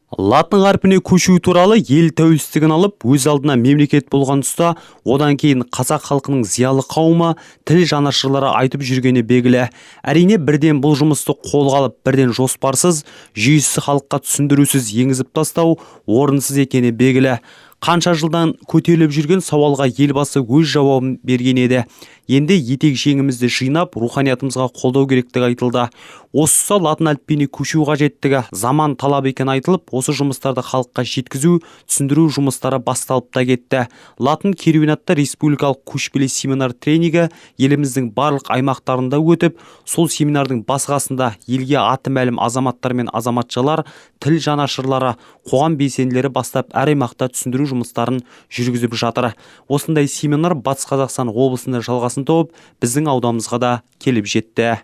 Латын қарпіне көшу туралы ел тәуелсіздігін алып, өз алдына мемлекет болған тұста, одан кейін қазақ халқының зиялы қауымы, тіл жанашырлары айтып жүргені белгілі. Әрине, бірден бұл жұмысты қолға алып, бірден жоспарсыз, жүйесіз, халыққа түсіндірусіз енгізіп тастау орынсыз екені белгілі. Қанша жылдан көтеріліп жүрген сауалға Елбасы өз жауабын берген еді. Енді етек жеңімізді жинап, руханиятымызға қолдау керектігі айтылды. Осы тұста латын әліпбиіне көшу қажеттігі заман талабы екені айтылып, осы жұмыстарды халыққа жеткізу, түсіндіру жұмыстары басталып та кетті. Латын керуені атты республикалық көшпелі семинар тренингі еліміздің барлық аймақтарында өтіп, сол семинардың бас қасында елге аты мәлім азаматтар мен азаматшалар, тіл жанашырлары, қоғам белсенділері бастап, әр аймақта түсіндіру жұмыстарын жүргізіп жатыр. Осындай семинар Батыс Қазақстан облысында жалғасын тауып, біздің ауданымызға да келіп жетті.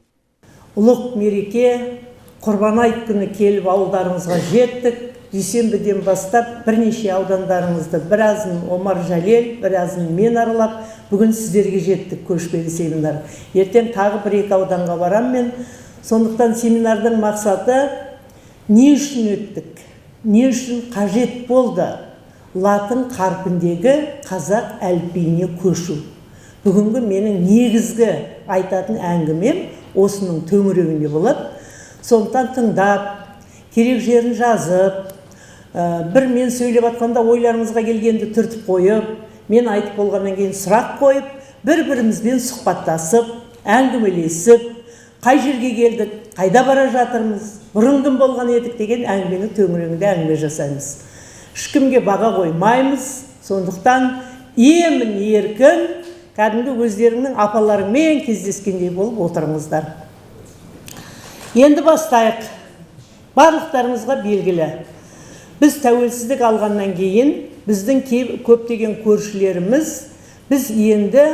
Ұлық мереке Құрбан айт күні келіп ауылдарыңызға жеттік. Дүйсенбіден бастап бірнеше аудандарыңызды, біразын Омар Жәлел, біразын мен аралап, бүгін сіздерге жеттік көшпелі семинар. Ертең тағы бір-екі ауданға барам мен. Сондықтан семинардың мақсаты: не үшін өттік, не үшін қажет болды латын қарпіндегі қазақ әліпбиіне көшу? Бүгінгі менің негізгі айтатын әңгімем осының төңірегінде болады. Сондықтан тыңдап, керек жерін жазып, бір мен сөйлеп жатқанда ойларыңызға келгенді түртіп қойып, мен айтып болғаннан кейін сұрақ қойып, бір бірімізбен сұхбаттасып, әңгімелесіп, қай жерге келдік, қайда бара жатырмыз, бұрын кім болған едік деген әңгіменің төңірегінде әңгіме жасаймыз. Ешкімге баға қоймаймыз. Сондықтан емін еркін, кәдімгі өздеріңнің апаларыңмен кездескендей болып отырыңыздар. Енді бастайық. Барлықтарыңызға белгілі, біз тәуелсіздік алғаннан кейін біздің көптеген көршілеріміз: «Біз енді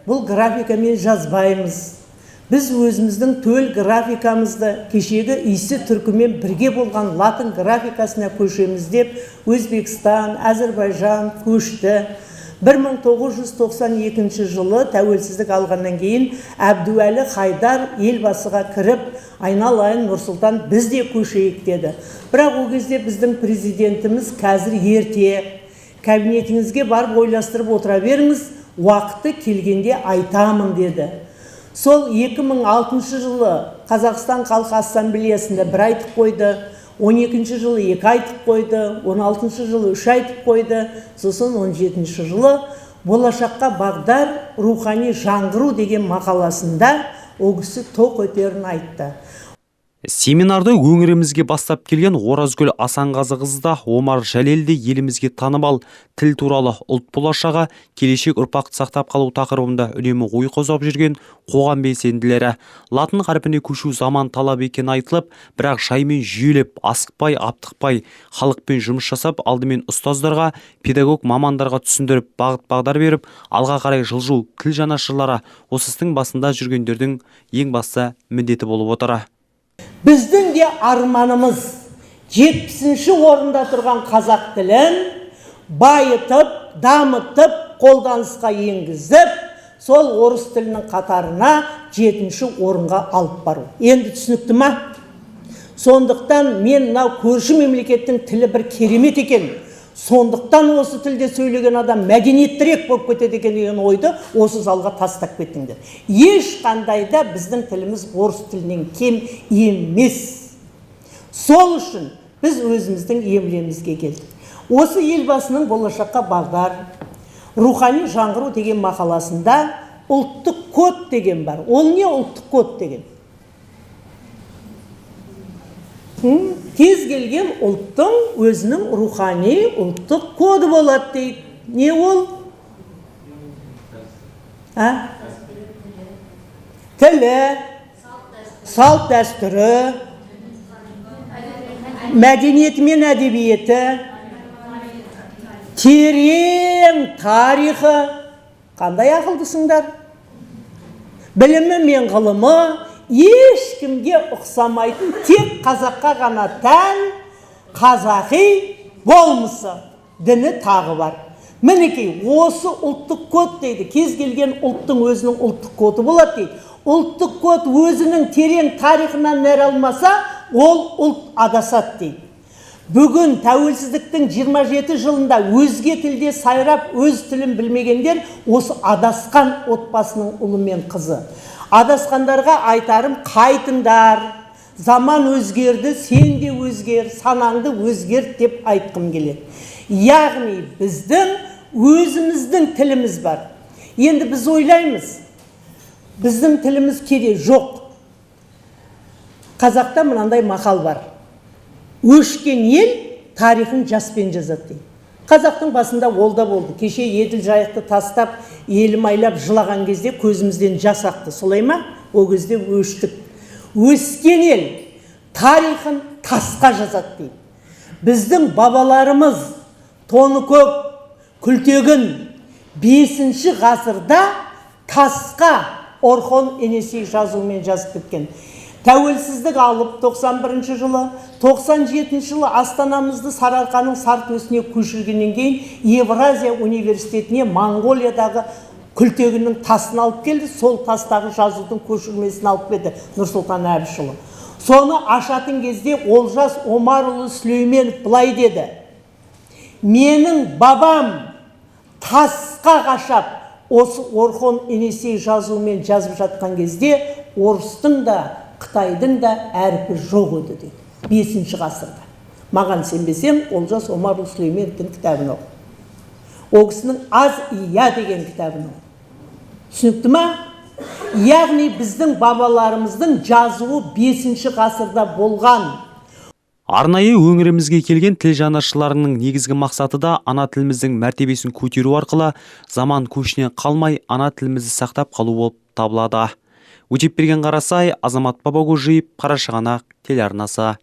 бұл графикамен жазбаймыз, біз өзіміздің төл графикамызды, кешегі исі түркімен бірге болған латын графикасына көшеміз», – деп Өзбекстан, Әзірбайжан көшті. 1992 жылы тәуелсіздік алғаннан кейін Әбдуәлі Хайдар Елбасыға кіріп: «Айналайын Нұрсұлтан, біз де көшейік», – деді. Бірақ ол кезде біздің президентіміз: «Қазір ерте, кабинетіңізге барып ойластырып отыра беріңіз, уақыты келгенде айтамын», – деді. Сол 2006 жылы Қазақстан халқы ассамблеясында бір айтып қойды, 12 жылы екі айтып қойды, 16 жылы үш айтып қойды. Сосын 17 жылы «Болашаққа бағдар: рухани жаңғыру» деген мақаласында ол кісі тоқ етерін айтты. Семинарды өңірімізге бастап келген Оразгүл Асанғазықызы да, Омар Жәлел де елімізге танымал, тіл туралы, ұлт болашағы, келешек ұрпақты сақтап қалу тақырыбында үнемі ой қозғап жүрген қоғам белсенділері. Латын қарпіне көшу заман талабы екені айтылып, бірақ жаймен, жүйелеп, асықпай, аптықпай, халықпен жұмыс жасап, алдымен ұстаздарға, педагог мамандарға түсіндіріп, бағыт бағдар беріп, алға қарай жылжу тіл жанашырлары, осы істің басында жүргендердің ең басты міндеті болып отыр. Біздің де арманымыз: 70-ші орында тұрған қазақ тілін байытып, дамытып, қолданысқа енгізіп, сол орыс тілінің қатарына, жетінші орынға алып бару. Енді түсінікті ма? Сондықтан мен мынау көрші мемлекеттің тілі бір керемет екен, сондықтан осы тілде сөйлеген адам мәдениеттірек болып кетеді екен деген ойды осы залға тастап кеттіңдер. Ешқандай да біздің тіліміз орыс тілінен кем емес. Сол үшін біз өзіміздің емлемізге келдік. Осы Елбасының «Болашаққа бағдар: рухани жаңғыру» деген мақаласында ұлттық код деген бар. Ол не, ұлттық код деген? Кез келген ұлттың өзінің рухани ұлттық коды болады дейді. Не ол? А? Тілі, салт дәстүрі, мәдениеті мен әдебиеті, терең тарихы. Қандай ақылдысыңдар! Білімі мен ғылымы, ешкімге ұқсамайтын, тек қазаққа ғана тән қазақи болмысы, діні тағы бар. Мінекей, осы ұлттық код дейді. Кез келген ұлттың өзінің ұлттық коды болады дейді. Ұлттық код өзінің терең тарихынан нәр алмаса, ол ұлт адасады дейді. Бүгін тәуелсіздіктің 27 жылында өзге тілде сайрап, өз тілін білмегендер осы адасқан отбасының ұлы мен қызы. Адасқандарға айтарым: қайтыңдар, заман өзгерді, сен де өзгер, санаңды өзгерт деп айтқым келеді. Яғни біздің өзіміздің тіліміз бар. Енді біз ойлаймыз, біздің тіліміз керек. Жоқ. Қазақта мынандай мақал бар: өшкен ел тарихын жаспен жазады дейді. Қазақтың басында ол да болды. Кеше Еділ, Жайықты тастап, елім айлап жылаған кезде көзімізден жас ақты, солай ма? Ол кезде өштік. Өскен ел тарихын тасқа жазады дейді. Біздің бабаларымыз Тоныкөк, Күлтегін бесінші ғасырда тасқа Орхон Енесей жазуымен жазып кеткен. Тәуелсіздік алып 91 жылы, 97 жылы астанамызды Сарыарқаның сар төсіне көшіргеннен кейін Евразия университетіне Моңғолиядағы Күлтегіннің тасын алып келді. Сол тастағы жазудың көшірмесін алып келді Нұрсұлтан Әбішұлы. Соны ашатын кезде Олжас Омарұлы Сүлейменов былай деді: «Менің бабам тасқа қашап, осы Орхон Енесей жазуымен жазып жатқан кезде орыстың да, қытайдың да әрпі жоқ еді», – деді. Бесінші ғасырда. Маған сенбесең, Олжас Омарұлы Сүлейменовтің кітабын оқы, ол кісінің «Аз и Я» деген кітабын оқы. Түсінікті ма? Яғни біздің бабаларымыздың жазуы бесінші ғасырда болған. Арнайы өңірімізге келген тіл жанашырларының негізгі мақсаты да ана тіліміздің мәртебесін көтеру арқылы заман көшінен қалмай, ана тілімізді сақтап қалу болып табылады. Өтепберген Қарасай, Азамат Бабагожиев, Қарашығанақ телеарнасы.